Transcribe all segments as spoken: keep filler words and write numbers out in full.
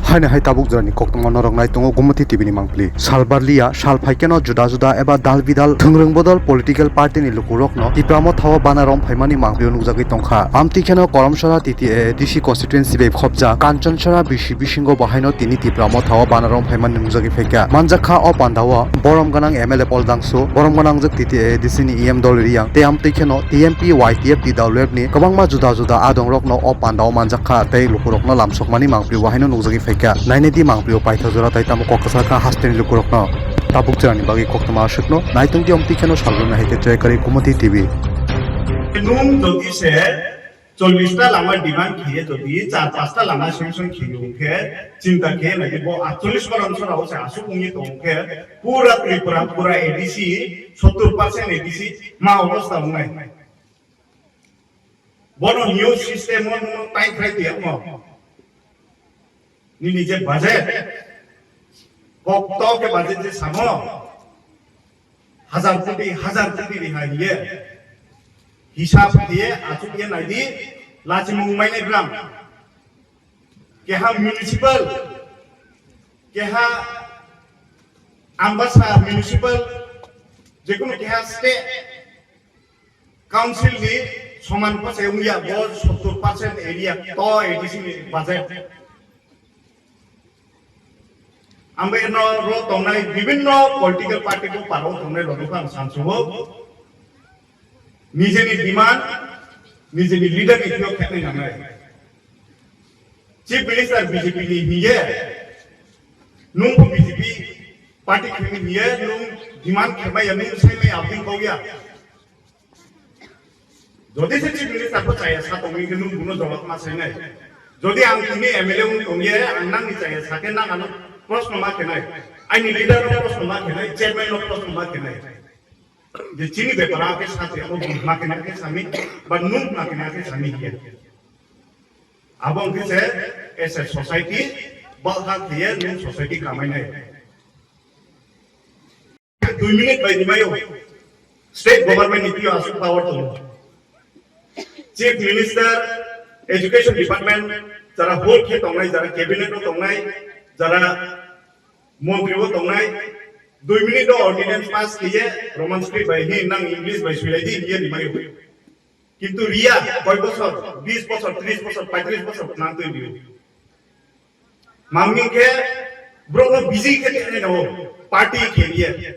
Haino hai tabuk jora ni koktwma norok nai tongo Gumoti T V ni mangpili. Sal barliya, sal phaikhe no juda juda eba dal bidal thwngrwng bodol political party ni lukurok no Tipra Motha o bana rom phaimani mangpili o nukjagwi tongkha. Amtwi kheno Koromsora T T A D C constituency bai khopjak Kanchonsora bisi bisingo bo haino tini Tipra Motha o bana rom phaimani nukjagwi phaikha. Manjakha o panda o borom gwnang M L A Paul Dangsu, borom gwnangjak T T A D C ni E M Doloi Riyang, tei amtwi kheno T M P, Y T F, T W F ni kwbangma juda juda adongrokno o pandao manjakha tei lukurokno lamsokmani mangpili o haino nukjagwi phaikha. Nainai di mangpili o paitha jora tei tamo kok kwchar kha hasteni lukurokno. Tabuk jorani bagwi koktwma aswkno naitung di, amtwi kheno salrwngno hai khe Joyakari Gumoti T V. Nung jodi se chollish ta lama demand khiye jodi char panch ta lama sanction khiye hwnkhe chinta khe nai bo aatchollish koron sora o se aswk wngye tong khe pura Tripura, pura A D C, sottor percent A D C ma obostha wngnai. Bono new system o nwng tai khai tiyakmo. Nini je budget, kok to khe budget je samo, hazar koti, hazar koti ni hai ye. Hisab ye, achuk ye nai di, lachimung mai nai bram. Keha municipal, keha Ambasa municipal, jekunu keha state council ni soman pase wngya bo sottor percent area to A D C ni budget. Ang bai no ro tongnai bibinno political party bo paro tongnai rok ang sansubo. Nijeni demand, nijeni leader ni thio khenai nangnai. Chief Minister B J P ni hiye, nung bo B J P party khini hiye, nung demand khemai ya, nung sai mai abdin kau ya. Jodi se Chief Minister bo chaya sa tongwi khe nung buno jawab ma sai nai. Jodi ang tini M L A wng tongye, ang nang ni chaya sa khe nang ano proshno ma khenai. Aini leader no proshno ma khenai, chairman no proshno ma khenai. Je chini bepara khe sa te abo buno ma khenai khe sami, ba nung ma khenai khe sami hiya. Abo wngkhe se as a society, balha khiye nung society kamai nai. Dui minute bai rimayo. State government ni tio asuk power tongo. Chief Minister, Education Department, jara hold khe tongnai, jara cabinet o tongnai, jara montri o tongnai, dui minute o ordinance pass khiye, Roman script bai hi nang English bai swilai di, hiye rimayo. Kintu riya, koi bosor, bis bosor, tris bosor, paitris bosor, nang twi riyo. Mangni khe borokno busy khe tei no party khe riye.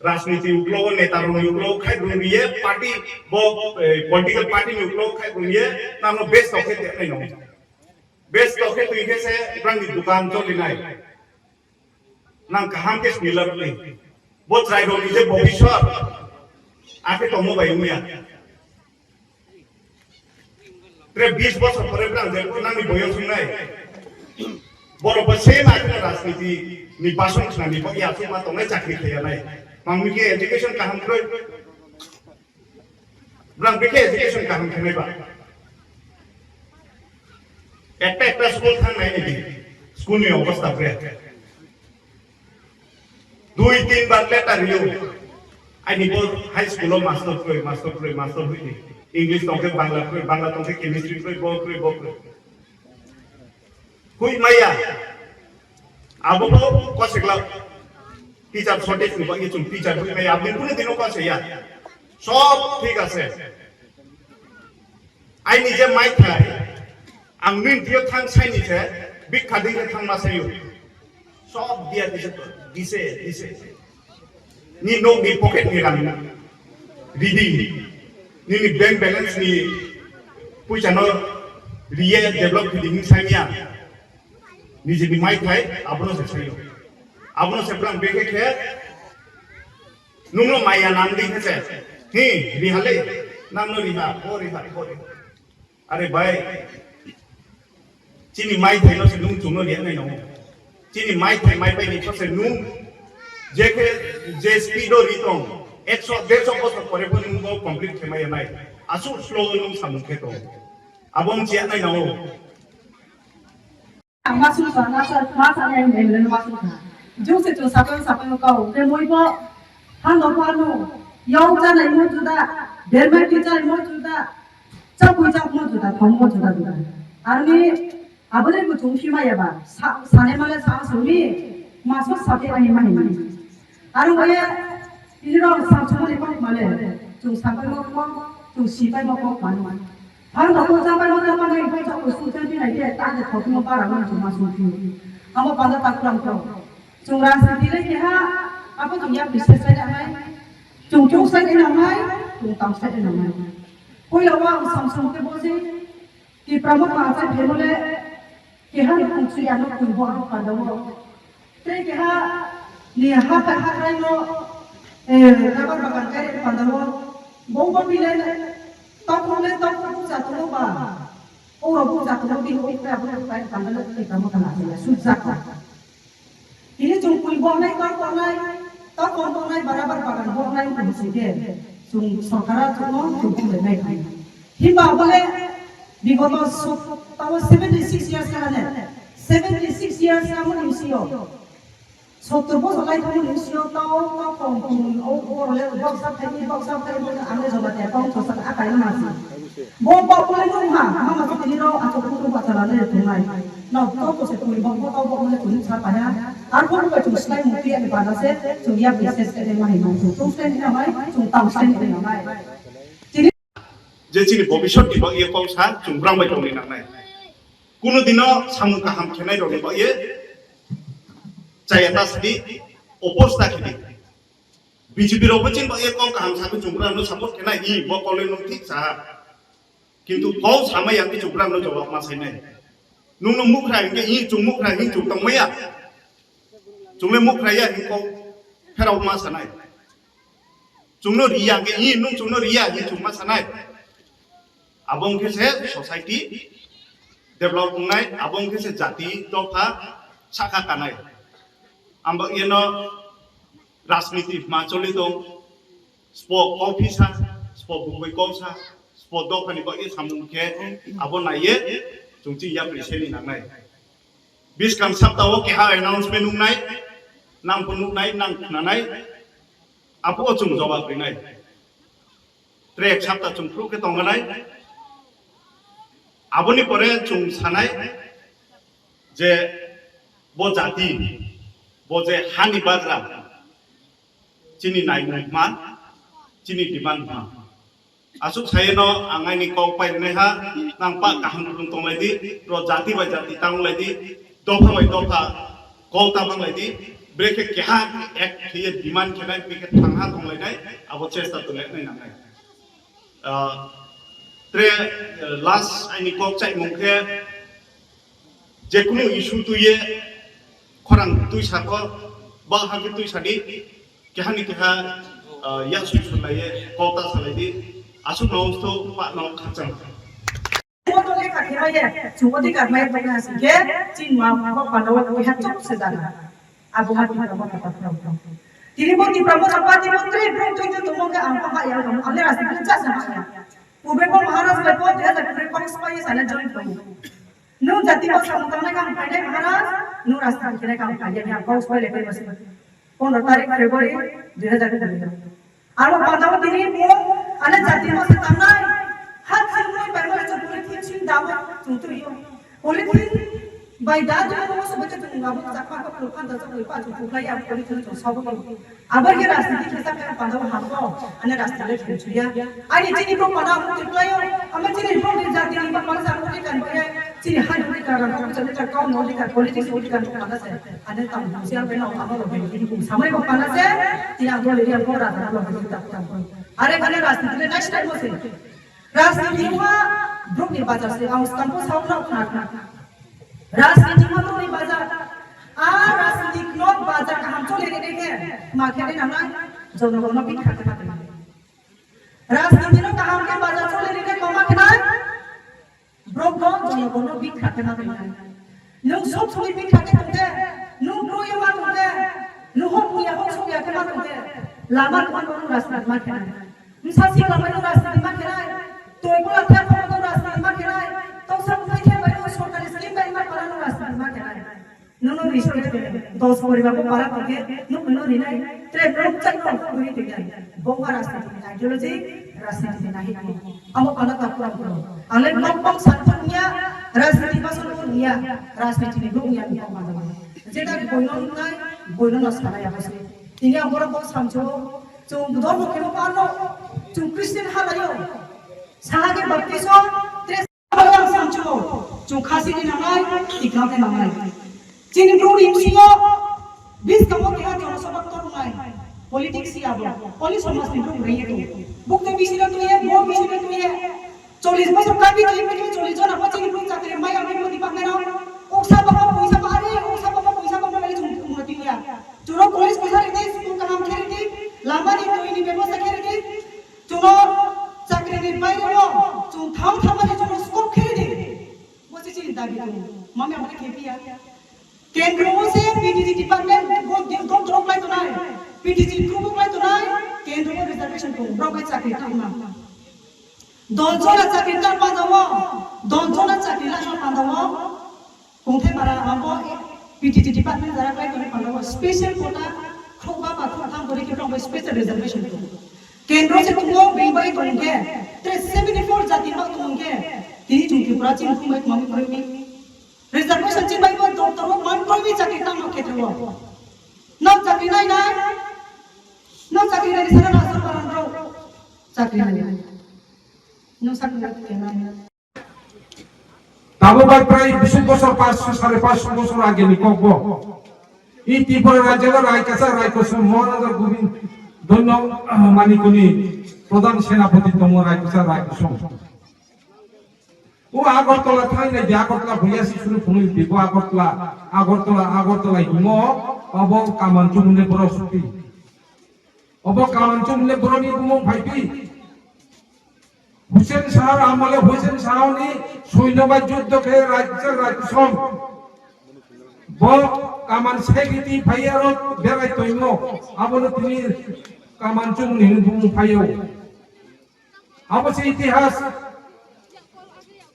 Rajniti uklo, neta rokni uklo khai brum riye, party bo, eh, political party ni uklo khai brum riye, nangno best of khe tei no. Best of khe twi khe se brangni dukan choli nai. Nang kaham khe snilak ni. Bo chwrai rokni je bobiswar, akhe tongmo bai wngya. Tre bis bosor pore brang je nangni boyos wngnai. Borok bo same akheno rajniti ni basong khnani bo ya chuma tongnai chakri khaya nai. Mangmi khe education kaham kroi. Brang bikhe education kaham khenai ba. Ekta ekta school thang nai nidi. School ni obostha bre. Dui tin bar letter riyo. Aini bo high school o master kroi, master kroi, master hoidi. English tongkhe Bangla kroi, Bangla tongkhe chemistry kroi, bo kroi, bo kroi. Hui maya. Abo bo kosekla. Teacher shortage ni bagwi chwng teacher hui maya. Aboni kuno dino kose ya. Sob thik ase. Aini je mai thai. Ang nini thio thang saini se. Bikha ding thang ma sayo. Sob dia dise to, dise, dise. Ni nok ni pocket ni rang ridi. Nini bank balance ni puisa no riye develop khidi ni sanya. Niji ni mai thai, abono se sayo. Abono se brang beke khe, nungno maya nang di khe se. Hi, rihale, nangno riha, bo riha, bo riha. Are bai, chini mai thai no se nung chungno riya nai no. Chini mai thai mai pai ni se nung je khe je speed o ri tong, ekso, derso bosor pore pho nung bo complete khe mai nai. Asu slow nung samung khe tong. Abo wng chiya nai no. Ang masuk sa, nasa, nasa yang yang masuk sa. Jung se jung sapang sapang kau, ke moi bo, hano pano, yau chana imo juda, derma ki chana imo juda, chapui chap mo juda, thong mo juda juda. Arni, Abole bo chung phi maya ba, sa, sane male sa sumi, maso sate ani mani mani. Aro oye, ini rok sa sumani kok male, chung sapai mo kok, chung sipai mo kok mani mani. Phang da ko jabai mo jabai nai ko chok ko sung chen bi nai ke, ta de thok mo bara mo chung ma sung phi. Amo panda ta kuram ko. Chung rang sing di le ke ha, abo chung ya bises sai nai. Chung chung sai nai, chung tam sai nai. Koi lo wa sam sung ke bo si, Tipra mo pa achai phemole keha no kung sui ano kung bo ang panda wo. Tei keha ni ha pa ha krai no, eh, rubber bagan kai panda wo. Bo bo bile tok mo le tok mo buja to ba. O ro buja to bi o kra bo kai panda le Tipra mo kana ya su ja ka. Tini chung pui boknai, tok boknai, tok boknai, barabar bagan boknai wngkha si khe chung sorkara chukno chung khulai nai kha. Himba bole bigoto sot-, tamo seventy six years ka hane, seventy six years ka muni sio. Sottor bosor lai thangmani sio tao, tao kong kong, o, o, le, boksa thai, boksa thai, boksa ang le joba te, tao chosa ta, akai ma si. Bo, bo, bo, le nung ha, mama si tini ro, ato kuru ba chala le tungai. No, to ko se tui bok, bok, bok, bok, le tui sa pa ya. Ar ko ko tui slai mu pi ani bana se, tui ya pi se se le ma hi ma tui. Tui se ni na mai, tui tam se ni na mai. Tini je chini bobisot ni bang ye kong sa, chung brang bai tong ni nang nai. Kuno dino samung kaham khenai rok ni bang ye, chaya ta sidi, opos ta khidi. B J P rok bo chini bang ye kong kaham sa, chung brang no support khenai, i bo kong le nung thik sa. Kintu kok sama ya ki chukbrang no jawab ma sai nai. Nung no mukhra hingke hi chung mukhra hi chung tong maya. Chung le mukhra ya hi kok pherok ma sanai. Chung no riya ke hi nung chung no riya hi chung ma sanai. Abong ke se society develop nai, abong ke se jati dopha sakha kanai. Ambak yeno rajniti ma choli tong. Spo kok phisa, spo bukbai kok sa, spo dophani kok ye samung khe abo naiye chung chini yapri seni nangnai. Biskang sapta o keha announcement nungnai, nang pho nuknai, nang khnanai, abo o chung jawab rinai. Trek sapta chung phru khe tongganai. Aboni pore chung sanai je bo jati, bo je hani bagra, chini naimung hma, chini demand hma. Aswk sayeno ang aini kok painai ha, nang pa kaham khulum tonglai di, ro jati bai jati tanglai di, dopha bai dopha kok ta manglai di, brekhe keha ek khiye demand khenai, brekhe thangha tonglainai, abo chesta tonglainai nangnai. Ah, tre, eh, last aini kok chaimung khe, jekunu issue tuiye khorang tui sako, ba hake tui sadi, kehani keha, ah, ya sui sui laiye, kok ta salai di, aswk no sto pa no khachang. Chungo to lekha khe maya, chungo di kar maya to kha sike, chin ma ma pa no wa kha chok se dana. Abo ha di ma ma pa pa. Tini bo Tipra Motha Party mantri bro tui to mo ke ang pa ya, ang le rasi cha sa ma ya. Pube bo Maharaj bai bo dia da pure Congress pa ye sale join pa. Nwng jati no samung tangnai kang phainai Maharaj, nwng rajniti khenai kang phainai ya, kok soi le pai basi. Pondro tarik February dui hazar kuri. Aro pandao tini bo, ane jati no se tangnai, ha thil noi pai mole chung polythene sing dabo chung tui yo. Polythene bai da tui mo se bete chung abo chakma ko phan da chung pa chung phuklai ya polythene chung sabo. Abo khe rajniti khe sakha pandao hamko, ane rajniti le khe chuya. Ani chini bro pana amo twi playo, amo chini bro ni jati ni bapang sa amo twi kan baya, chini hai ni kan ram ko chale ta kau no ni kan politics ni kan pana se, ane tam siang pe no amo lo ni kum samai ko pana se, ti ang ko le yang ko ra ra lo ni ta ta. Are kane rajniti le next time mo se. Rajniti ma bro ni bajar se, ang stampo sa na na. Rajniti ma bro ni bajar. A rajniti no bajar kaham chole re ke, ma khe na na, jono no bikha khe na. Rajniti no kaham khe bajar chole rine koma khnai, borok no jonogon no bikha khe ma khnai. Nwng sok soni bikha khe tongkhe, nwng broi ma tongkhe, nwng hok muya hok sokya khe ma tongkhe, lama tongma no rajniti ma khnai. Nwng sasi lama no rajniti ma khnai, toi bola khe no rajniti ma khnai, toksa mutai khe bai no sorkari scheme bai ma pala no rajniti ma khnai. Nono risoi tongya, dos poribar bo para tongkhe, nukno rinai, tre norok chakma kuri tongya. Bo wngkha rajniti ni ideology, rajniti ni nahik ni. Amo pano ta puram kuro. Ang le kok kok santhung ya, rajniti bason kung ya, rajniti ni bung ya kok manjak. Jeta boino nai, boino no sanai ya basi. Tini ang borok kok samcho, chung dormo kebo parno, chung Christian halayo. Sahake baptiso, tre Abang samchu, chung khasi ni nangnai, tikam ni nangnai. Chini bru ni bisingo, bis kamo keha jono sabak torungnai. Politics si abo, poli somas ni bru reye tu. Buk te bisira tu ye, bo bisira tu ye. Cholis bosor kabi tu ye, chini cholis jona pa chini bru chakri mai amai mo dipak nero. Uksa bapa puisa ba are, uksa bapa puisa ba mo bali chung mo tiya. Churo police ko sari de, school kanam kheri de, lama ni tu ini bebosta kheri de. Chwngno chakri ni baire o chwng thang thangmani chwngno scope khe di. Bo se chini dabi tongo. Mami amani khe piya. Kendro o se P T G department bo di-, bo drop lai tonai. P T G group lai tonai. Kendro o reservation tongo. Drop lai chakri tangma. Don jona chakri tang pandawo. Don jona chakri lai pandawo. Kongthai para abo P T G department jara klai tongwi panda o special quota khokba ba khoktham kori khe tongbai special reservation tong. Kendro se tongo beng bai tong khe tre seventy four jati ba tong khe tini chung Tripura chini thumbai mami kori ni reservation chini bai bo doctor o mami kori ni chakri tang no khe tong. No chakri nai nai. No chakri nai sara na sara ro. Chakri nai. No chakri nai khe nai. Tabuk bai prai bisu bosor, panchsho, sare panchsho bosor ageni kokbo. I Tripura rajyo Raikasa Raikosom Maharaja Gobind Dhanyo, ah, Manikuni Pradhan Senapati tongo Raikasa Raikosom. O Agartala thangnai di Agartala buya si suru phunui di bo Agartala, Agartala, Agartala himo obo Kaman Chumune borok suti. Obo Kaman Chumune borokni bumung phaipi. Hussein Shah amole Hussein Shah ni soino bai juddo khe Raikasa Raikosom. Bo Kaman Sekiti phai aro berai toimo. Abono tini Kaman Chumuni hwnwi bumung phaio. Abo se itihas.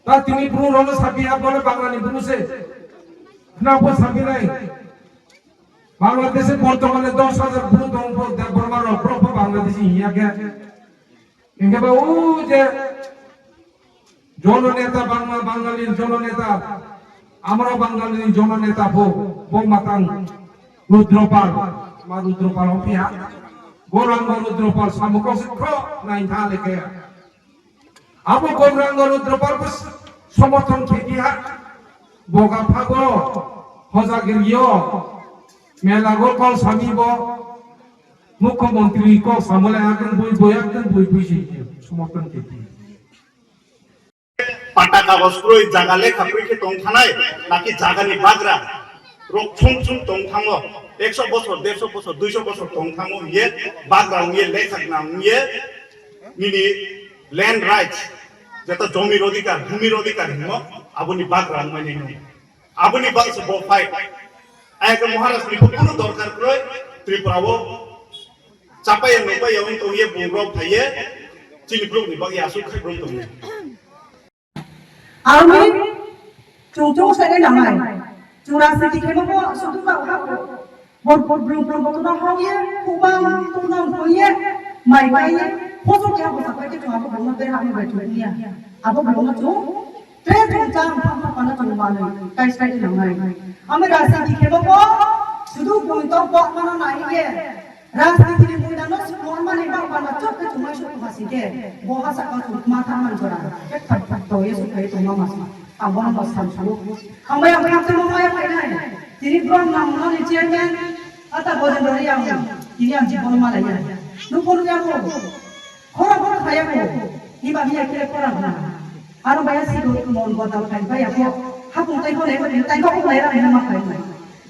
Ta tini bru rono sabi ha bole Bangla ni bru se. Khna bo sabi nai. Bangladesh e bortomane dos hajar bru tong bo Debbarma rok bro bo Bangladesh hiya khe. Hingke ba o je jononeta Bangla, Bangalini jononeta, amra Bangalini jononeta bo, bo matang Rudropal, ma Rudropal opiha, Gorang Rudropal samukau sikho nain tha leke. Abo Gorang Rudropal bus somotong khetiha, boga phago, hoja giriyo, mela go kol sami bo, Mukhyamantri kok samole akeng bui bui akeng bui bui si somorthon kiti. Pata kagos kroi jaga lekha kroi khe tong thanai, naki jaga ni bagra rok thum thum tong thango, ekso bosor, derso bosor, duiso bosor tong thango, ye bagra ye lekha gna ye nini land rights, jeta jomi rodikar, bhumi rodikar himo, aboni bagra wngmani nung. Aboni bagwi se bo phai. Ayang khe Maharaj ni kunu dorkar kwrwi Tripura o chapai ya nupai ya wng tong ye bung rok phai ye chini brouh ni bagwi aswk khai brouh tong. Army chung chung sai nai nangai. Chung rajniti khe bo sudu ba ha. Bor bor brum brum bo tuna hong ye, kubang tuna hong ye, mai kai ye, hoso kya bo sakai ke chung abo bung ber ha bai chung ya. Abo bung chung Tre thum chang phang phang phang chung manwi, kai sai nang nai. Ami rajniti khebo bo, sudu bui to bo mano nai ye. Rajniti ni bui dano sukmon mani bang bana chok ke chumai suk ma si ke. Bo ha sa ka chuk ma tha man jora. Ke thap thap to ye suk kai to ma ma sa. Ang bo no sam su. Ang bai ang kham te mo ma ya kai nai. Tini brom nang no ni chairman. Ata bo den ri ang. Tini ang jibon ma la ya. Nu ko ya ko. Khorang khorang khaya ko. Ni ba biya kire khorang na. Aro baya si do mon bodol khai baya ko. Hapung tai ko le ko tai ko ko le ra ma khai.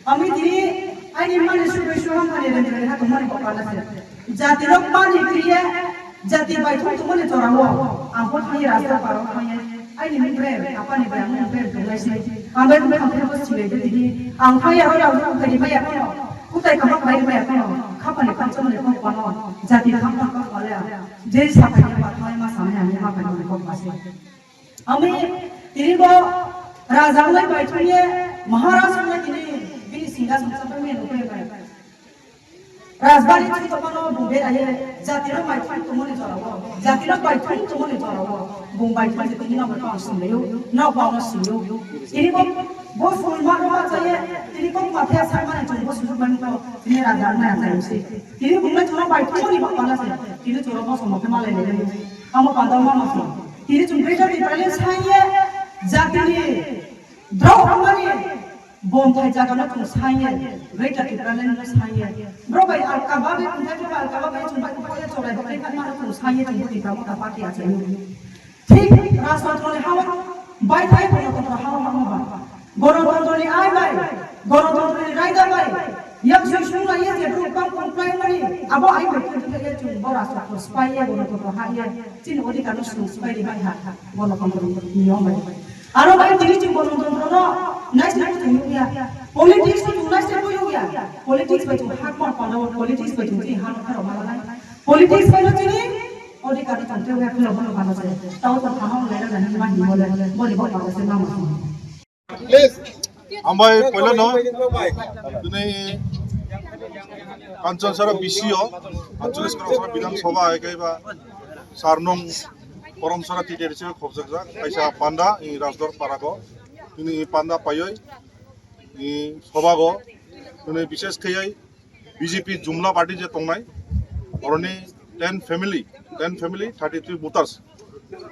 Ami diri ani mane su do su ham ani re re ha to mane ko pala se. Jati rok mane kriye jati bai thum to mane chora wo. Ang ko thani rasta paro khaya. Ani mukre apani bai ang mukre to lai se. Ang bai mukre ko si le diri. Ang khaya ho ya ko thani baya ko. Kutai kamak bai bai kono, khapani khamchomani kok pano, jati khamphang kok pale, je sapai ma thai ma samai ani ma pai kok pase. Ami tini bo raja wngwi bai thungye, Maharaj wngwi tini Rajbari thum tongmano bung beraye, jatino baithang tongmani jorao, jatino baithang tongmani jorao, bung baithang se tini no baithang singlayo, no bangno singyo. Tini bo, bo sulma no bachaye, tini bo mathe sakmani chwng bo sujukmani ko, tini raja nai achai se. Tini bung le chwngno baithang mani ba pala se, tini chwngno bo somo khe malai le. Amo pandao mama se. Tini chwng beta di pale sanye, jatini, drao mani, Bonthai jagano chwng sanye, Greater Tipraland no sanye. Bro bai alka bagwi, kunthai bro bai alka bagwi chwng bai kuphai chorai bagwi kha mano chwng sanye chwng bo Tipra Motha party achaio. Thik rajtontroni hao bai thai Gonotontro hao hao ba. Gonotontroni ai bai, Gonotontroni raida bai. Yak sui sung lai ye je bro kam kum plai mani, abo ai bai thik thik ye chwng bo rajtontro spai ye Gonotontro ha ye. Chini odhikar no chwng spai ri bai ha, Gonotontro niyom bai. Aro bai tini chwng Gonotontro no naisle bo chwng nukya. Politics no chwng naisle bo nukya. Politics bai chwng hak ma pano, politics bai chwng chini hano kharo ma lanai. Politics bai no chini odhikar no chwng tei ya khlo bono bana se. Tao to hano lai na ni ma ni mo le, bo ni bo bana se ma ma. Ambai poila no, tini Kanchanchara B C o, Anchalik Karamsara Bidhan Sabha hai kaiba Sarnung Karamsara T D R C o khobjakjak, kaisa panda, i Rajdor Parago, tini panda paioi, i Sobago, tini bishes khaioi, B J P Jumla party je tongnai, oroni ten family, ten family, thirty three voters,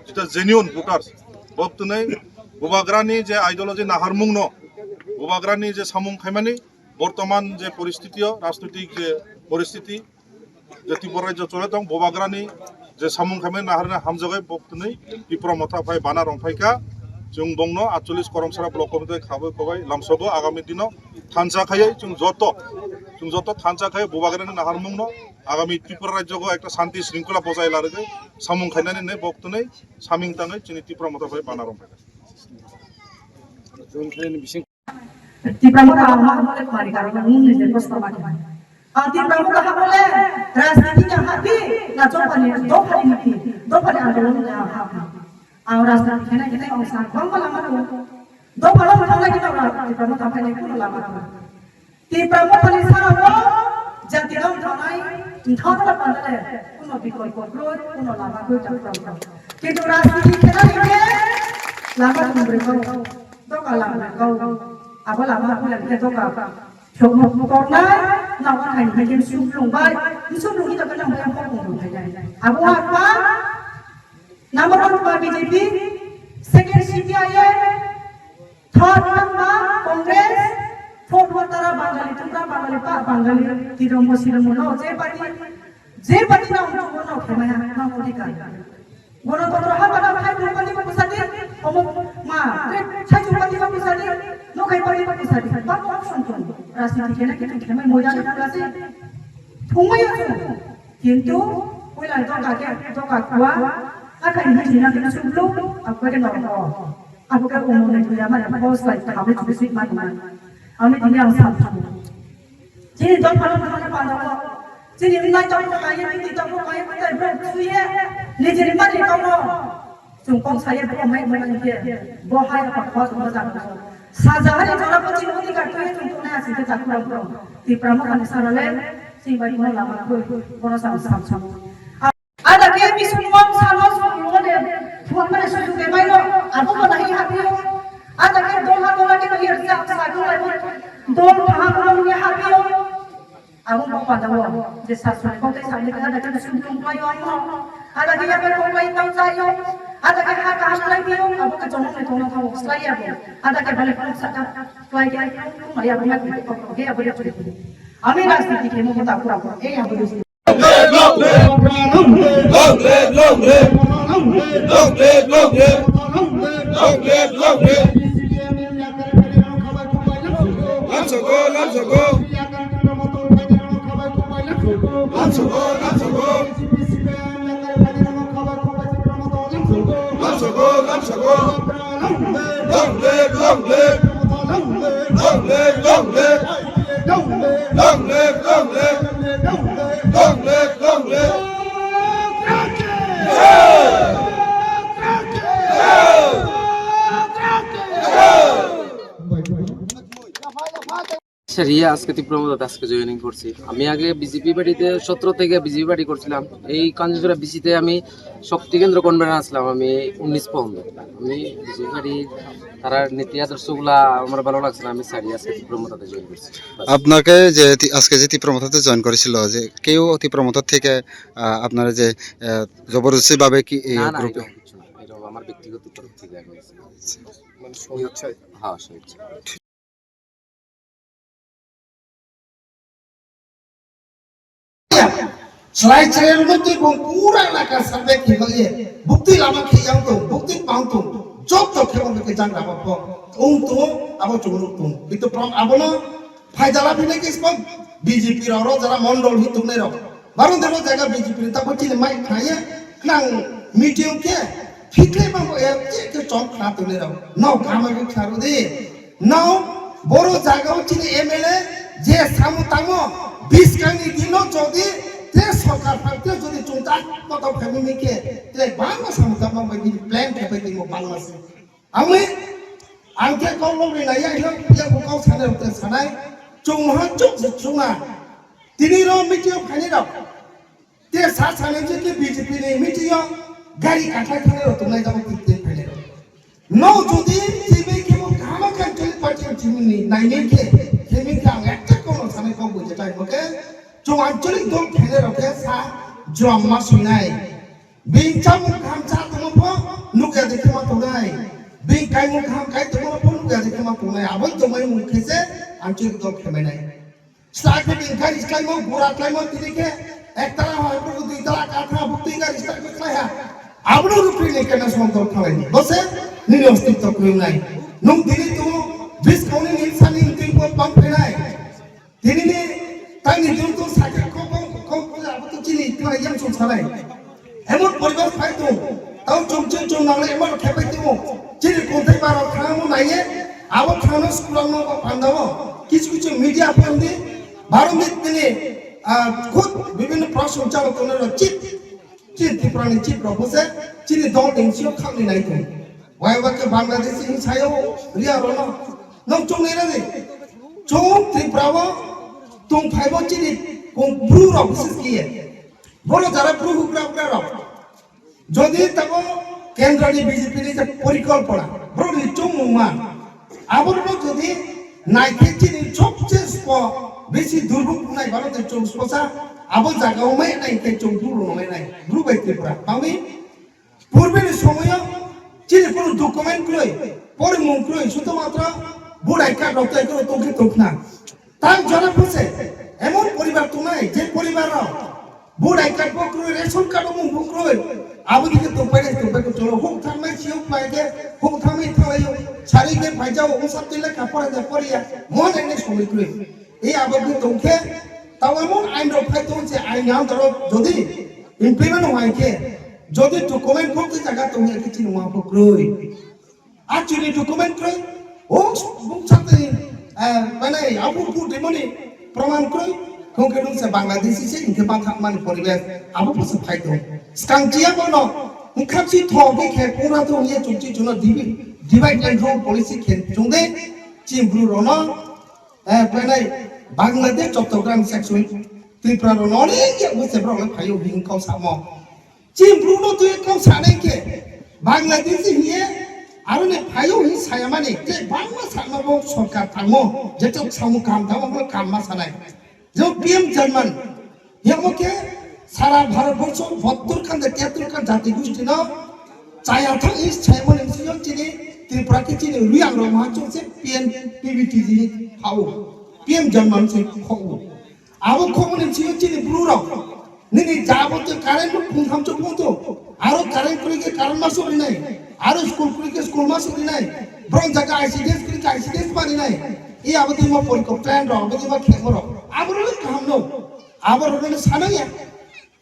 jeta genuine voters, bok twnwi Bubagrani je ideology naharmung no, Bubagrani je samung khaimani, bortoman je poristiti o, rajnoitik je poristiti, je Tripura rajyo chole tong, Bubagrani je samung khaimani naharna hamjagwi bok twnwi Tipra Motha phai bana rong phaikha, chwng bongno Anchalik Karamsara block committee khabai kobai lamsogo agami dino thansa khaiwi chwng joto, chwng joto thansa khaiwi Bubagrani naharmungno agami Tripura rajyogo ekta shanti shringkhola bojai larwgwi samung khainani hinwi bok twnwi saming tangwi chini Tipra Motha phai bana rong phaikha. Tipra Motha ang ma hamle khwlai karo nung ni je kosto ma khe. Ang Tipra Motha hamle rajniti ni habi na chopani dophani niti, dophani andolon ni habi. Ang rajniti khena khena ang sa bang ma lama ko. Dophano thang lai kino Tipra Motha phai lai kuno lama ko. Tipra Motha ni sara bo jati dong thanai, thang la pandale kuno bikolpo kroi, kuno lama kroi ta kroi. Kintu rajniti khena hingke lama thumbrwi ko. Doka lama ko. Abo lama ko yang ke doka. Chokmok kornai, nang akhai ni hakim sublung bai, sublung ita kenang bai hok mung bai. Abo apa? Number one pa B J P, second C P I M, third one pa Congress, fourth one tara Bangali, tumra Bangali pa Bangali, tiromo siromo no, je party, je party na untu no khemaya, na odhikar. Gonotontro ha bana khai bru pani ba kusadi, omo ma, tre khai chu pani ba kusadi, no khai pani ba kusadi. Ba ko option tong. Rajniti kena kitu kena moida ni pulasi. Thumai yo chu. Kintu puila doka ke doka kwa. Akai ni china ke chublu, akwa ke no. Abu ke omo ne tuya ma ya boss lai ta be chu sik ma ma. Ami tini ang sam. Chini dophano dophano pandao. Chini wngmai tongmo kaiye, titi tongmo kaiye, kwtai borok chuye. Nijini mani tongmo. Chwng kok saye borok mai mani khe. Bo hai apa khwa tongmo jaga. Sajahani jora bo chini odhikar tuye chwng tongnai asing khe jakurang borok. Tipra Mothani sarale, chini bai bono lama koi, bono sam sam sam. Ada ke bising wang salo sulu de, buat mana susu ke mailo, aku ko nahi hati. Ada ke doha doha ke nahi rsa sa ko lai, dol taha ko nahi hati. Aku ko pada wo, je sasro ko te sami ke ada ke bising tung lai yo. Ada ke ya ko lai tau sa yo. Ada ke ha ka lai yo, aku ke jonong ne tong tau slai ya. Ada ke balik ko sa ka lai ke ko ya ko ya ko ke ya ko ya. Ami rajniti ke mo ta pura ko, eh ya ko. Long live, long live. Long live, long live. Long live, long live. Lamsogo, lamsogo. Lamsogo, lamsogo. Lamsogo, lamsogo. Long live, long live. Long live, long live. Long live, long live. Long live, long live. ছাড়িয়ে আজকে তীব্র মদত আজকে জয়েনিং করছি। আমি আগে বিজেপি পার্টিতে সতেরো থেকে বিজেপি পার্টি করছিলাম। এই কাঞ্চনছড়া বিসিতে আমি শক্তি কেন্দ্র কনভেনার আসলাম আমি উনিশ পর্যন্ত। আমি বিজেপি পার্টি তারা নীতি আদর্শগুলা আমার ভালো লাগছে না, আমি ছাড়িয়ে আজকে তীব্র মদতে জয়েন করছি। বাস। আপনাকে যে তি-, আজকে যে তীব্র মদতে জয়েন করেছিল, যে কেউ তীব্র মদত থেকে, আহ, আপনারা যে, আহ, জবরদস্তি ভাবে কি এই না, না, গ্রুপে? এরকম কিছু না। এটা আমার ব্যক্তিগত তরফ থেকে আমি। মানে স্বেচ্ছায়? হ্যাঁ, স্বেচ্ছায়। Chwrai chwrai rwno twi bo pura elaka survey khe bagwi buktwi lama khe yang tong, buktwi pang tong, joto khe bo khe jang rabo bo. Ung tongo, abo chwng nuk tong. Kintu prom abono phaidala bini khe sbo B J P rok ro jara mondol hi tongnai rok. Baro debo jaga B J P ni tabo chini mai khnaiya, khwlang meeting khe, phitlai ma bo ek je khe chong khna tongnai rok. No kama khe khna rw di. No, boro jaga o chini M L A je samu tamo, biskang ni dino jodi te sorkar phang te jodi chungta koto phai mi khe, te bangma samu tamo bai bini plan khe bai timo bangma se. Ami, ang khe kok lobri na ya hino, ya bo kok sanai rok te sanai, chung ha chuk se chunga. Tini ro meeting o phaini rok. Te sa sanai je ke B J P ni meeting o gari kathai thani rok tongnai jabo tik tik phaini rok. No jodi tini khe bo kaham khe Anchalik party ni tini ni nainai khe, tini khe ang ekta kono sanai kok bo jetai bo khe, chung Anchalik dol phaini rok khe sa jrom ma sinai. Bini chamung kaham cha tongma pho nukya de khe ma tongnai. Bini kaimung kaham kai tongma pho nukya de khe ma tongnai. Abo tongmai mung khe se Anchalik dol khe mainai. Sla khe bini gari stlaimo, gura stlaimo, tini khe ek tala hai buku dui tala ka tha buktwi gari stlaimo khlai ha. Abono rupri ni kena sondor khalai. Bose nini ostitto kwrwngnai. Nung tini tu bis kauni ni sani twi po pang phenai. Tini ni tani jung tu sakhe kok kok kok kok abo tu chini khlai yang sung salai. Emon poribesh phai tong, tao chum chum chum nangle emon khepai timo. Chini kunthai baro thangmo naiye, abo thangno skulangno ba pandao. Kichu kichu media phondi, baro mit tini, ah, khud bibhinno proshon chalo tongnai rok chip, chini Tripura ni chip rok bose, chini dol ni sio khakni nai tong. Wai wake Bangladesh ni sayo, ria rono, nong chung nai rani. Chung Tripura o, tung phaibo chini, kung bru rok bises kiye. Bono jara bru hugra hugra rok. Jodi tamo kendro ni B J P ni je porikolpona, bro ni chongmungma, aborno jodi naikhe chini sobse spo bisi durbuk nai baro de chong sposa, abo jaga o mai naikhe chong bru no mai nai, bru bai Tripura. Tangwi purbe ni somoyo chini kono document kroi, porimung kroi, suto matra budai ka rok tai kono tongkhe tongkhna. Tang jora phose emon poribar tongnai, je poribar rok budai card bo kroi, ration card bo mung bo kroi. Abo dike tongpai nai, tongpai ko cholo, huk thangnai, siyok pai ke, huk thangnai thalai yo, sari ke phai jao, ung sab tile ka pora ja poriya, mon ene somoi kroi. E abo ke tongkhe, tao emon ain rok phai tong se ain ni antaro jodi implement no hai khe, jodi document bo ke jaga tongya ke chini ma bo kroi. Actually document kroi, o bung sakni, eh, mane abo bu demoni proman kroi, hongke nung se Bangladeshi se, hingke bathak mani poribesh, abo bo se phai tong. Skang chiya bono, hingkha si tho, hingke pura tong ye chukchi chuno divi-, divide and rule policy khe chungde, chini bru rono, eh, mane Bangladesh Chattogram section, Tripura rono, ne ye bo se bro le phayo hing kau samo. Chini bru no twi kok sanai khe Bangladeshi hiye aro ni phaio hi sayamani tei bangma sakma bo sorkar tangmo, jeto samung kaham tangmo bo kaham ma sanai. Jebo P M German, yamo khe sara Bharat borsho bottor khan de tiyattor khan jati gusti no chaya thang hi sayamani sio chini Tripura khe chini ruyang rok ma chung se P N P B T G phao, P M German se phao. Abo khobor ni sio chini bru rok. Nini jabo twi current bo phung tham chuk phung to. Aro current kwrwi khe current ma suri nai. Aro school kwrwi khe school ma suri nai. Bron jaga I C D S kwrwi khe I C D S ma ri nai. I abo twi mo pori ko plan rok, abo twi ma khemo rok. Abo rok kaham no. Abo rok no sana ya.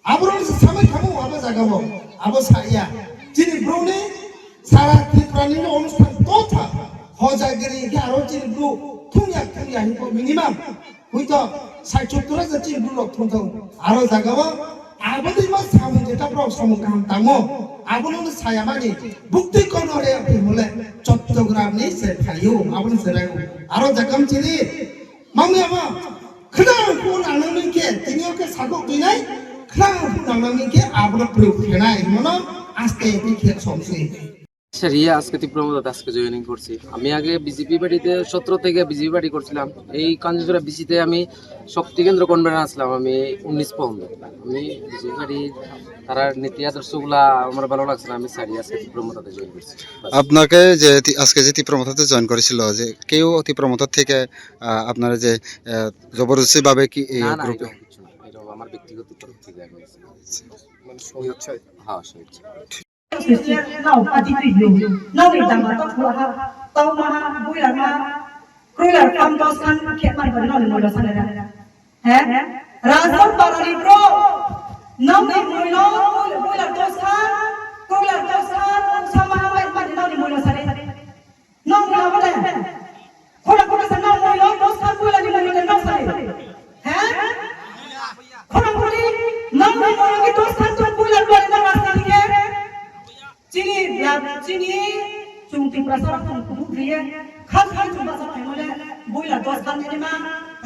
Abo rok no samai khamu abo jaga bo. Abo sa ya. Chini bru ni sara Tripura ni onusthan to tha. Hojagiri khe aro chini bru thung ya thung ya hin ko minimum. Hoi to, sai chuttura je chini bru rok thung thung. Aro jaga o, abo dei ma samung je taprok samung kaham tangmo. Abono no saya mani, bukti kono re aphi mole, Chattogram ni se phaio, abono se raio. Aro jagam chini, Ami abo khwnang phunang nangni khe, tini o khe sakok dinai, khwnang phunang nangni khe abono proof khenai, himono aste tei khe somsi. Sir, ইয়ে, আজকে তীব্র মদত আজকে জয়েনিং করছি। আমি আগে বিজেপি পার্টিতে সতেরো থেকে বিজেপি পার্টি করছিলাম। এই কাঞ্চনছড়া বিসিতে আমি শক্তি কেন্দ্র কনভেনার আসলাম আমি উনিশ পর্যন্ত। আমি বিজেপি পার্টি তারার নীতি আদর্শগুলা আমার ভালো লাগছে না, আমি স্যার, ইয়ে, আজকে তীব্র মদতে জয়েন করছি। বাস। আপনাকে যে তি-, আজকে যে তীব্র মদতে জয়েন করেছিল, যে কেউ তীব্র মদত থেকে, আহ, আপনারা যে, আহ, জবরদস্তি ভাবে কি এই না, না, গ্রুপে? এরকম কিছু না। এরকম আমার ব্যক্তিগত তরফ থেকে আমি। মানে স্বেচ্ছায়? হ্যাঁ, স্বেচ্ছায়। Nao pati twi yo, nao ni dama to khua ha, tau ma ha, buila ma, kroila kam dos khan khe man bari nao ni moilo sale na. He? Rajon parani bro, nao ni moilo, buila dos khan, kroila dos khan, sa ma ha mai man nao ni moilo sale. Nang mui labo de. Khorang khorang sa nang mui labo, dos khan puila ni mui labo nang sa de. He? Khorang khorang nang mui labo ki dos khan tu puila ni mui labo nang sa de. Chini lab, chini chung Tiprasa rok chung kubuk riye. Khan khan chung basa phaimole. Buila dos khan ni ma,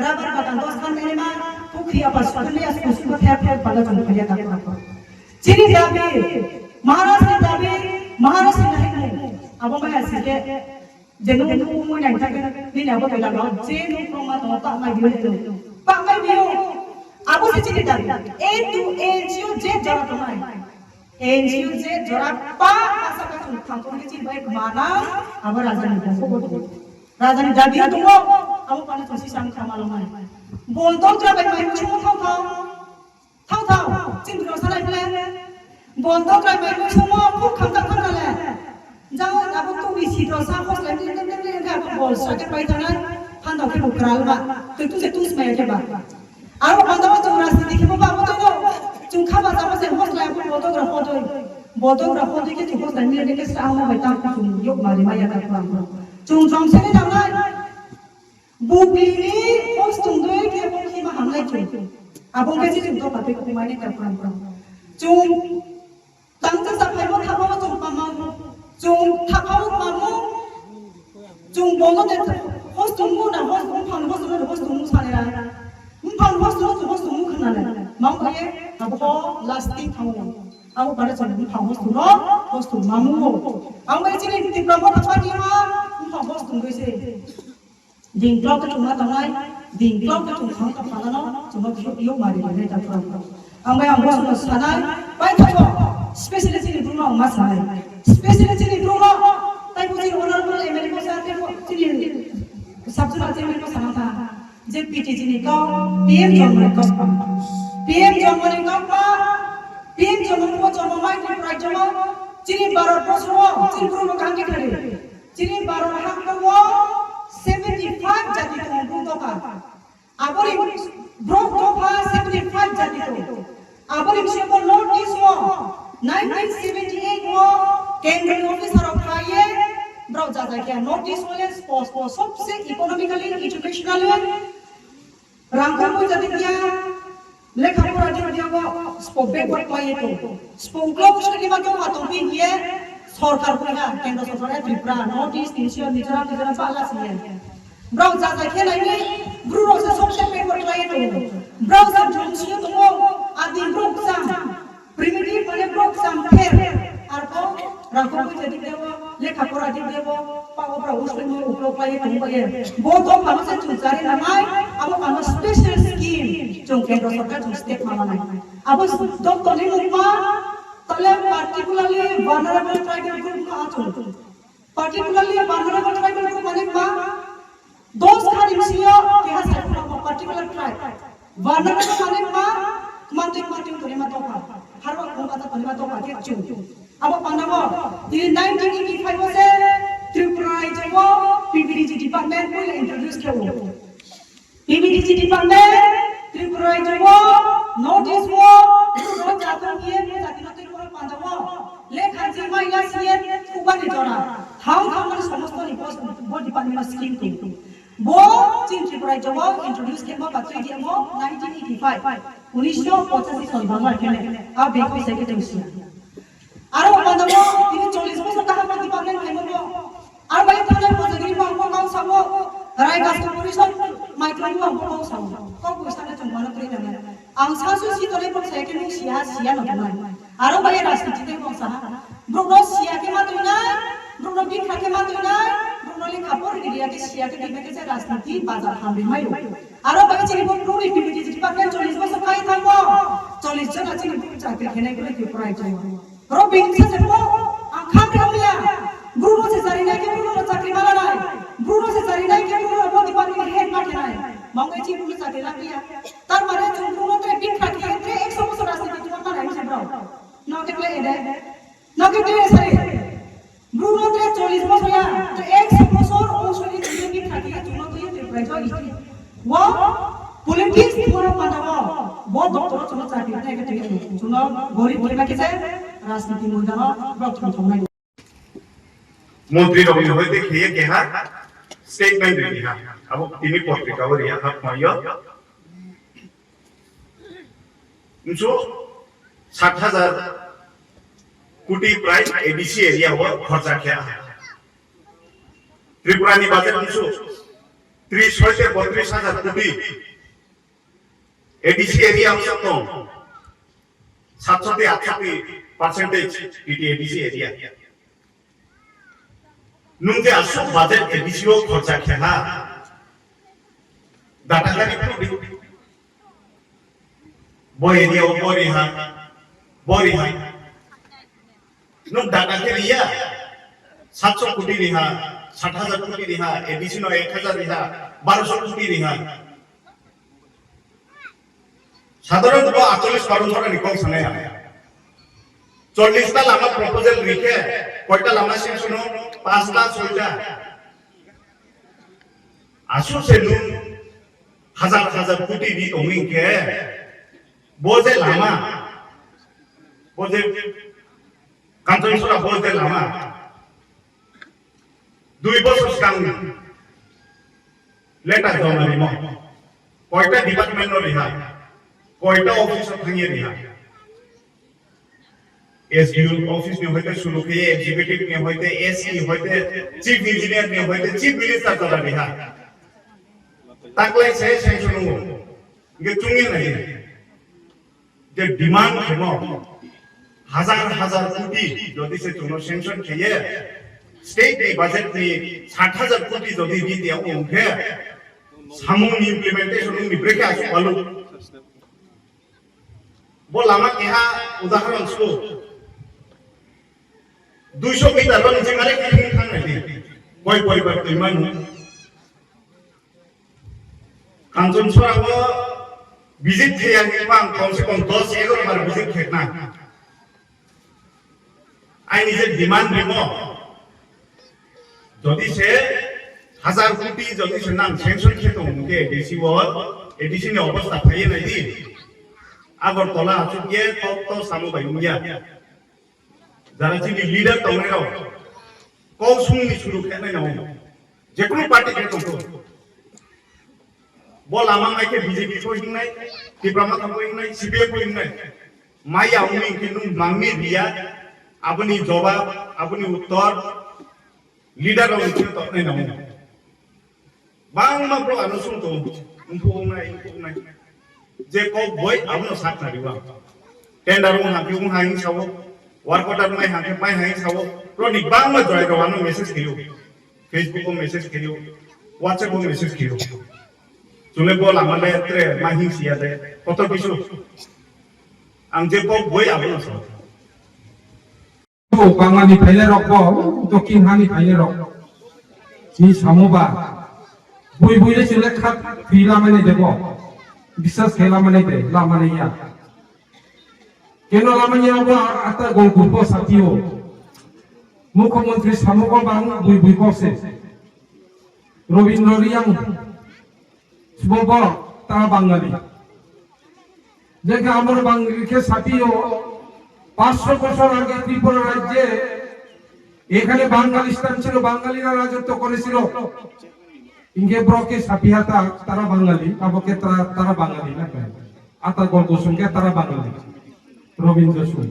rabar bagan dos khan ni ma, pukhi apa sukun ya sukun sukun thep thep pala chung khaya tak tak. Chini dabi, Maharaj ni dabi, Maharaj ni dabi. Abo maya sike, je nung nung mui nang thang, nini abo tela no, je nung koma to, pa mai biyo to, pa mai biyo. Abo se chini dabi, A to N G O je jora to mai. N G O je jora pa, asa pa chung thang to, chini bai mana, abo raja ni bongko bo. Raja ni dabi to, abo pa na to si sang kama lo mai. Bol to jora bai mai chung thang thang. Thao thao, chini rok salai phle. Bol dok rai bai sumo, phuk kham tak kham le. Jang abo tu bisi do sa, hos lai tin tin tin tin, abo bol sa ke pai tanai. Phan dok ke bukral ba. Tu tu se tu smai ke ba. Aro phan dok tu rasti dikhe ba, abo tu do. Chung kha ba, abo se hos lai, abo bol dok ra hos doi. Bol dok ra hos doi ke tu hos lai ni ke sa, amo bai tam tu yok mari ma ya ka pura pura. Chung jom se ni tanai. Bukni hostung doi khe bokhi ma hamlai khe. Abo khe chini doka tei kumani ta pram pram. Chung tangsa sa phaibo thapao chung pamao. Chung thapao pamao. Chung bono de hostung mu na hostung phang hostung hostung mu sale ra. Phang hostung hostung hostung mu khna le. Mau ye abo lasting thango. Abo bare chung phang hostung no hostung mamu. Abo chini Tipra mo thapa ni ma phang hostung doi se. Ding klok khe chwngma tongnai, ding klok khe chwng thang tong phalano, chwngno phiyok phiyok mari rinai ta phwrwng. Ang bai ang bosono sanai, paithago, specially chini bumung ang ma sanai. Specially chini bumung, taibo chini honorable M L A ko sa, taibo chini subject chini ko sana tha. Je P T G ni kok, P M Jormani kok pa. P M Jormani kok pa, P M Jormani ko Jorma mai Tripura Jorma, chini Bharat borsho, chini bumung kang khe khari. Chini Bharat hakno o seventy five jati tongo, Bru dopha. Aboni Bru dopha seventy five jati tongo. Aboni bisingo North East o nineteen seventy eight o kendro ni officer rok phaiye, borok jajak ya North East o le spo-, spo-, sobse economically, educationally, Rangkhor pon jadi dia, lekha pora jadi dia bo, spo backward khlaiye to. Spo uklok bwswk ni ma tongma tongpi hiye, sorkar buiha, kendro sorkar hai Tripura, North East, East, Mizoram, Mizoram, Bangla siye. Brok jajak khe naini, bru rok se sobse backward khlaiye to. Brok se jumsio tongo, adi brok sam. Primitive mane brok sam pher, arpho rangkhor pon jadi dia bo, lekha pora di dia bo, pa o bra usle mo uklok lai tong bai. Bo to mano se chujari namai, abo mano special scheme, chung kendro sorkar chung state mano nai. Abo doctor ni mukma, tale particularly vulnerable tribal group no achung. Particularly vulnerable tribal group mane ma, dos khani bisingo keha sai phano particular tribe. Vulnerable mane ma, mantri mantri tongima tongkha. Harwa khum kata tongima tongkha khe chung. Abo pandango, tini nineteen eighty five o se Tripura rajyo o P V D G department poila introduce khe o. P V D G department, Tripura rajyo o, North East o, Bru jatong ye, Bru jati no twi kono panjabo. Lekha jima ya siye, kubani jora. Thang thang mani somosto ni post, bo department o scheme twi. Bo, chin Tripura rajyo o, introduce khe mo, patwi di mo, nineteen eighty five. Unisho pochashi son bangla kene, a bengkok secretary siya. Aro pandabo, tini chollish bosor taham o department phaimo bo. Aro bai thanai pojagiri bo ang bo kau sabo. Rai Gasto Porishod maikroi ang kok sao, kok buisane chwng mano twi nangnai. Ang sasu si tole bok saya khe nung siya, siya no tongnai. Aro bai rajniti tei bok saha. Brokno siya khe ma twi nai, brokno bikha khe ma twi nai, brokno lekha por ri riya khe siya khe twi nai khe se rajniti bazar ham ri mai. Aro bai chini bo brokni P V T department chollish bosor kai thangbo. Chollish jona chini bo chakri khenai khe twi porai chai. Oro bini sajakbo ang kha khe wngya. Bruno se charinai khe Bruno no chakri ma lanai. Bruno se charinai khe Bruno bo department head ma khenai. Mangoi chi Bruno chakri la phiya. Tar mane chwng Bruno tre bini kha khe tre ekso bosor rajniti tuma ma nai se bro. No khe khlai ede. No khe khlai sari. Bruno tre chollish bosor ya. Tre ekso bosor o sori bini kha khe chwngno twi Tripura jo iti. Wo politics pura pandao, bo doctor o chwngno chakri khlai khe twi chwngno gorib khe ma khe se rajniti moidano bok thong thong nai. Montri rok ni hoite khiye keha statement ri ha. Abo tini potrika o ri ha, ha, yo. Nso sat hajar koti prai A D C area o khorcha khe ha. Tripura ni budget nso tris hoite botris hajar koti. A D C area ang sa tong, satsoti atsoti percentage iti A D C area. Nung je asuk budget A D C o khorcha khe ha, data kari phuru di. Bo area o bo ri ha, bo ri ha. Nung data khe ri ya, satso koti ri ha, sat hajar koti ri ha, A D C no ek hajar ri ha, barosho koti ri ha. Sadharon bo acholis paron thora ni kok sanai ang. Chollis ta lama proposal rikhe, koita lama sanction o, pasta, soita. Asuk se nung hajar hajar koti ri tongwi khe, bo je lama, bo je Kanchanchura bo je lama, dui bosor swkang letter joma rimo, koita department no riha, koita office o thangye riha, S D O office ni hoite suru khe executive ni hoite S E hoite chief engineer ni hoite chief minister jora riha, taklai se sanction o, nge chungye nai. Je demand kheno hajar hajar koti jodi se chwngno sanction kheye, state ni budget ni sat hajar koti jodi ri dia wngkhe, samung ni implementation wngni brekhe asuk balu. Bo lama keha udaharon su, duiso meter ro nijing are khe thang nai di, koi poribar twi manu. Kanchanchura o visit khaiya hwnba ang kom se kom dos egaro bar visit khaikna. Aini je demand rimo, jodi se hajar koti jodi se nang sanction khe tong hwnkhe A D C o, A D C ni obostha phaiye nai di. Agartala achuk ye tok to samo bai wngya. Jara chini leader tongnai rok kok sung ni suru khe nai nang. Jekunu party khe tongthok. Bo lama ngai khe B J P ko hingnai, Tipra Motha ko hingnai, C P M ko hingnai. Maya uni khe nung mangni riya, aboni jawab, aboni uttor leader rok ni thik toknai nang. Bangma borok ano sung tongo, wngkuk wngnai, wngkuk wngnai. Je kok boi abono sak nari wa. Tender wng hangke wng hai sao, work order mai hangke mai hai sao. Roni bangma joy rok ano message khayo. Facebook o message khayo, WhatsApp o message khayo. Chule bo lama le tre ma hing siya de. Kotor kisu. Ang je kok boi abono sa. Bangla ni phainai rok bo, dokin ha ni phainai rok. Ni samo ba. Bui bui le chule khat thwi lamani de bo. Biswas khe lamani de, lamani ya. Keno lamani ya bo ata gol gurpo satio. Mukhyamantri samo ko bang bui bui ko se. Robindra Riyang, sbobo ta Bangali. Jekhe amor Bangali khe satio, পাঁচশো বছর আগে ত্রিপুরা রাজ্যে এখানে বাঙালিস্তান ছিল, বাঙালিরা রাজত্ব করেছিল। ইনকে ব্রকে সাপিয়াতা তারা বাঙালি, তাবকে তারা, তারা বাঙালি না কেন? আতা গল্প শুনকে তারা বাঙালি। রবীন্দ্র সুর।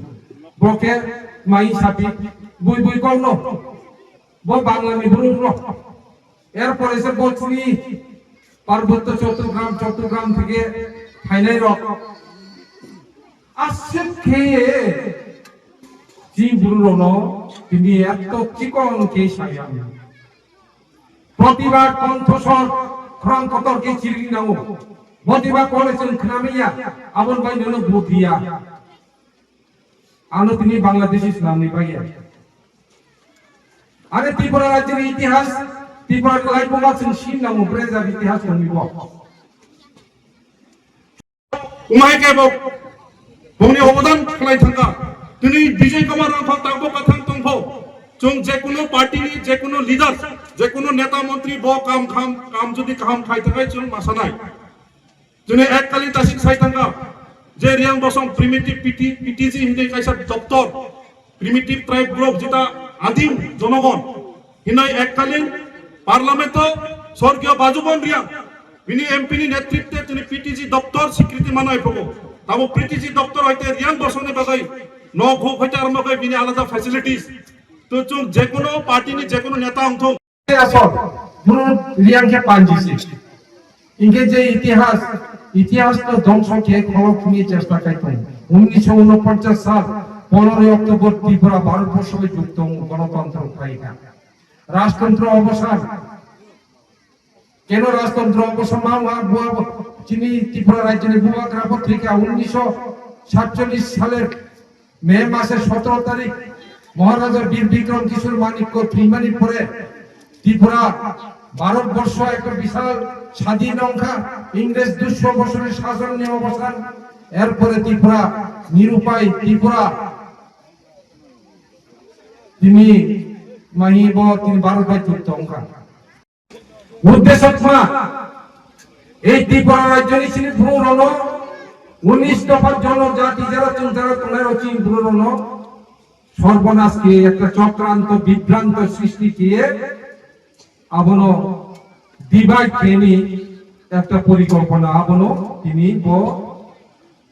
ব্রকে মাই সাপি, বুই বুই কর্ণ। ব বাঙালি বুরু ব্র। Erpore se bo chini Parbotto Chattogram, Chattogram theke phainai rok. Aswk khe chini buru rokno tini eto chikon khe saya. Protibad konthosor khorang kotor khe chirigwi nango. Protibad kole chwng khnamaya, aboni bai nono budi ya. Ano tini Bangladeshi swnamni bagwi. Are Tripura rajyoni itihas, Tripura ni laibuma chwng sim nango, brejak itihas tongwi bo. Umai khe bo bongni obodan khlai thangkha. Tini Bijoy Kumar Rangphal tangbo kathang tongpho. Chwng jekuno party ni, jekuno leaders, jekuno neta montri bo kam kham, kam jodi kaham khai thangkha chwng masanai. Juni ekkalin tasik sai thangkha je Riang Bosong primitive P T, P T G hinwi kaisa doctor, primitive tribe group jeta adim jonogon hinwi ekkalin parliament o sorgiyo Bajubon Riang bini M P ni netritwe juni P T G doctor sikriti manai phogo. Tamo P T G doctor hoite Riang Bosong ni bagwi nok huk hoite armo khe bini alada facilities. To chwng jekono party ni jekono neta wngthok. Asol, bru Riang khe panjisi. Inke je itihas, itihas to dhongso khe kholok thumni chesta khai tong. Unnisho unoponchas sal, ponoroi October Tripura Bharat borsho bai jukto wngo, gonotontro khlai kha. Rajtantro obosan. Keno rajtantro obosan ma wngha, bua chini Tripura rajyoni bubagra bo thwikha unnisho satchollish saler May mase sotoro tarik Maharaja Bir Bikram Kishore Manikya thwimani pore Tripura Bharat borsho ekta bishal sadin wngkha, Ingres dusho bosorni sasonni obosan, erpore Tripura nirupai Tripura tini mahi bo tini Bharat bai jukto wngkha. Uddesho tma, ei Tripura rajyoni chini bru rono, unis dopha jonojati jara chwng jara tongnai rok chini bru rono, sorbonas khe ekta chokranto bibranto srishti khe abono divide khe ni ekta porikolpona abono tini bo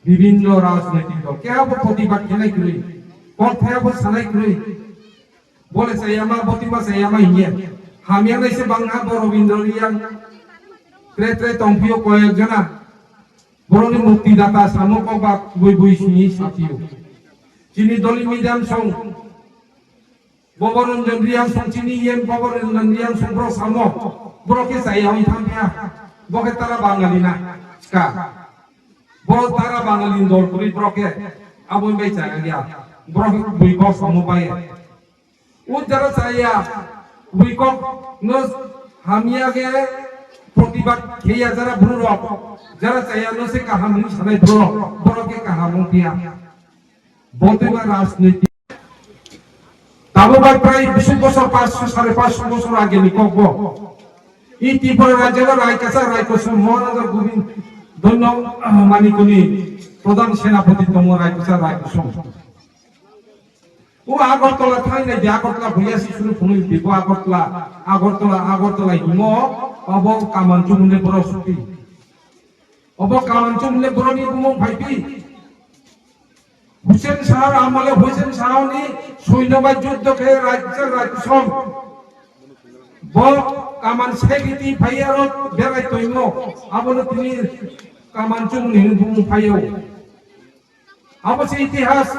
bibhinno rajnoitik dol khe abo protibad khe nai kwrwi, kok thai abo sanai kwrwi. Bole chayama, botwi ma chayama hinya. Hamya naise bangha bo Rabindra Riyang. Tre tre tongphio koyek jona. Boroni mukti data samo kok ba bui bui sini sapio. Chini doli medium song. Bobo Ranjan Riyang song chini yen Bobo Ranjan Riyang song bro samo. Bro ke chaya hoi thamya. Bo ke tara Bangali na. Ska. Bo tara Bangali dol kuri bro ke. Abo bai chaya ya. Bro ke bui bo samo bai. O jara chaya, bui kok no hamya khe protibad kheya jara bru rok, jara chaya no se kaham hwnwi sanai bru rok, borok khe kaham wng phiya. Bo tei ba rajniti. Tabo bai prai bisu bosor paanch sho, sare paanch sho bosor age ni kok bo. I Tripura rajya no rai kasa rai kosom Maharaja Gobind Dhanno Manikuni pradhan senapati tongo rai kasa rai kosom. O Agartala thangnai de Agartala buya si suru phunui de bo Agartala, Agartala, Agartala himo, obo Kaman Chumune borok suti. Obo Kaman Chumune borokni bumung phaipi. Hussein Shah amole Hussein Shah ni suino bai juddo khe rajya rajya som. Bo Kaman Segiti phai aro berai toimo, abono tini Kaman Chumune hino bumung phaio. Abo se itihas.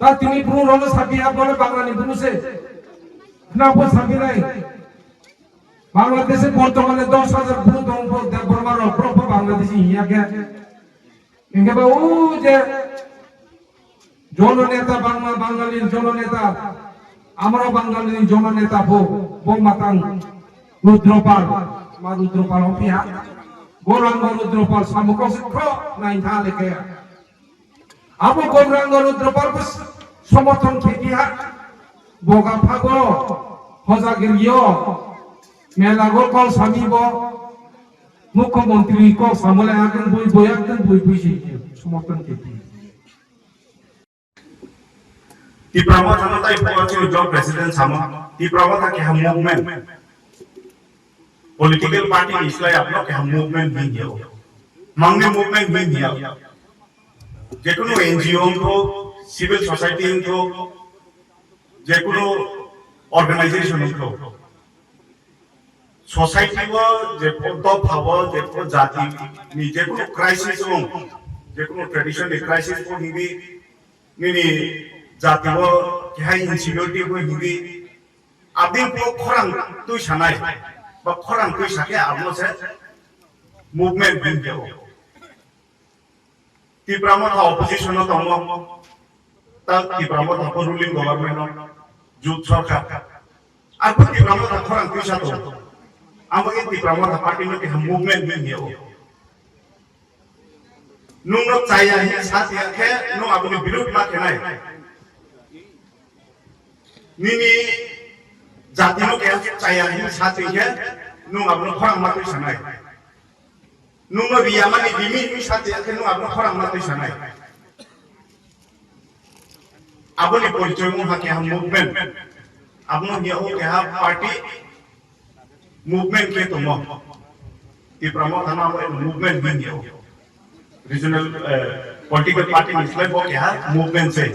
Ta tini bru rono sabi ha bole Bangla ni bru se. Khna bo sabi nai. Bangladesh e bortomane dos hajar bru tong bo Debbarma rok bro bo Bangladesh hiya ke. Inge ba u je jono neta Bangla Bangali jono neta Amra Bangali ni jono neta bo, bo matang Rudropal, ma Rudropal hong piha. Gorang Rudropal samukong se kro nain tha leke. Abo Gorang Rudropal bus somotong khe piha. Boga phago, hoja giriyo, mela go kol sami bo, Mukhyamantri kok samole akeng bui bui akeng bui bui si somotong khe piha. Tipra Motha no tai phuarchi job president samo. Tipra Motha keha movement. Political party ni slai apno keha movement hing yo. Mangni movement hing yo. Jekunu N G O wngtho, civil society wngtho, jekunu organization wngtho. society o je pho dopha o je pho jati ni je kono crisis o je kono tradition ni crisis o hindi nini jati o kehai insecurity o hindi abdi pho khorang twi sanai ba khorang twi sakhe amo se movement hindi o. Tipra Motha opposition o tongo, ta Tipra Motha ko ruling government o, jut sarkar. Arphuh Tipra Motha khorang twisa tongo. Amo khe Tipra Motha party no keha movement ni hiya o. Nung no chaya hin sa tiya khe nung aboni birud ma khenai. Nini jati no keha chaya hin sa tiya khe nung abono khorang ma twi sanai. Nungno riyamani bimi hinwi sa tiya khe nung abono khorang ma twi sanai. Aboni porichoi wngkha keha movement. Abono hiya o keha party movement khe tongo. Tipra Motha no abo eno movement hinwi o. Regional, eh, political party ni slai bo keha movement se.